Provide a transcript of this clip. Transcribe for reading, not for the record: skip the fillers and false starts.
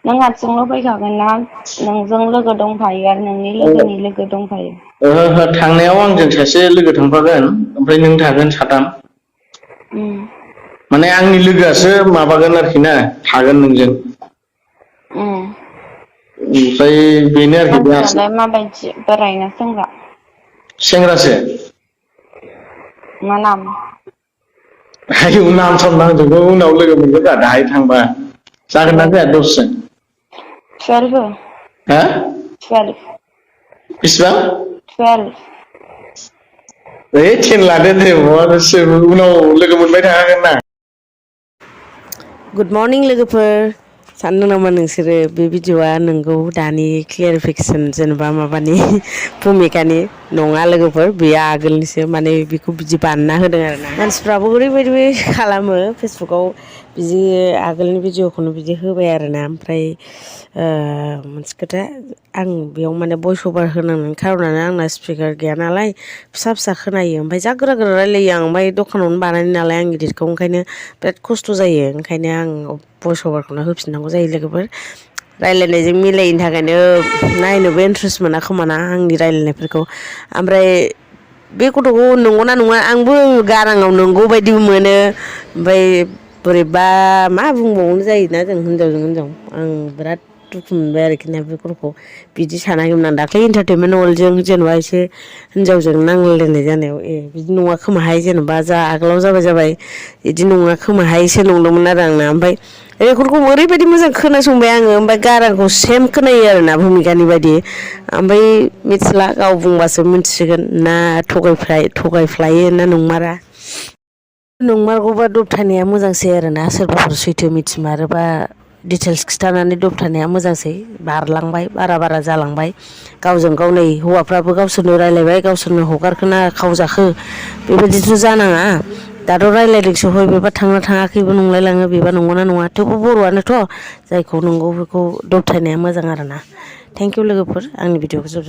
नों हारसिंल' फैखागोन ना नोंजों लोगो दंफायो आरो नोंनि लोगोनि लोगो दंफायो? ओहो थांनायाव आंजों सासे लोगो थांफागोन ओमफ्राय नों थागोन साथाम। माने आंनि लोगोआसो माबागोन आरोखि ना थागोन नोंजों। ओमफ्राय बेनो आरोखि बे हारसिं मानसियालाय माबायदि बोराय ना सेंग्रा? सेंग्रासो। मा नाम? आयौ नाम साम नांजोबगौ उनाव लोगो मोनगोन दा दाहाय थांबा। जागोन ना जाया दसजन? 12 हा 12 बेसेबां? 12 ओइ 10 लादो दे उनाव लोगो मोनबाय थाखागोन ना। गुड मर्निं लोगोफोर। सानदों नामा नोंसोरो बे भिडिअ'आ नोंगौ दानि क्लियारिफिकेसन जेनेबा माबानि भुमिकानि नङा लोगोफोर बेयो आगोलनिसो माने बेखौ बिदि बानायना होदों आरो ना मानसिफ्राबो ओरैबायदि खालामो फेसबुकाव बिदि आगोलनि भिडिअ'खौनो बिदि होबाय आरोना ओमफ्राय मोनसे खोथा आं बेयाव माने भइस अभार होनांनायनि खारनानो आंना स्पिकार गैया नालाय फिसा फिसा खोनायो ओमफ्राय जा गोरा गोरा रायलायो आं ओमफ्राय दखानावनो बानायनो नालाय आं गिदिरखौ ओंखायनो बिराद खस्थ' जायो ओंखायनो आं भइस अभारखौनो होफिननांगौ जायो लोगोफोर रायलायनायजों मिलायैनि थाखायनो नायनोबो इन्ट्रेस्ट मोना खोमाना आंनि रायलायनायफोरखौ ओमफ्राय बे गथ'खौ नंगौना नङा आंबो गाराङाव नंगौ बायदिबो मोनो ओमफ्राय बोरैबा मा बुंबावनो जायोना जों हिनजावजों हिनजाव आं बिराद दुखु मोनबाय आरोखि ना बे गथ'खौ बिदि सानाखैमोन आं दाख्लै इन्टारटेनमेन्ट वर्ल्डजों जेनेबा एसे हिनजावजों नांलायलायनाय जानायाव बिदि नङा खोमाहाय जेनेबा जा आगोलाव जाबाय बिदि नङा खोमाहायसो नंदोंमोन आरो आंना ओमफ्राय रेकर्डखौ ओरैबायदि मोजां खोनासंबाय आङो ओमफ्राय गारांखौ सेम खोनायो आरोना भुमिकानि बायदि ओमफ्राय मिथिला गाव बुंबासो मिथिसिगोन ना थगायफ्लायो ना नंमारा नंमारगौबा दबथायनाया मोजांसै आरोना सोरबाफोर सैथो मिथिमारोबा डिटेल्स खिन्थानानै दबथायनाया मोजांसै बारलांबाय बारा जालांबाय गावजों गाव नै हौवाफ्राबो गावसोरनो रायलायबाय गावसोरनो हगारखोना खावजाखो बेबायदिथ' जानाङा दाथ' रायज्लायदोंसो हय बेबा थांना थाङाखैबो नंलायलाङो बेबा नंगौना नङा थेवबो बर'आनोथ' जायखौ नंगौ बेखौ दबथायनाया मोजां आरोना थेंकिउ लोगोफोर आंनि भिडिअखौ जोबजासिम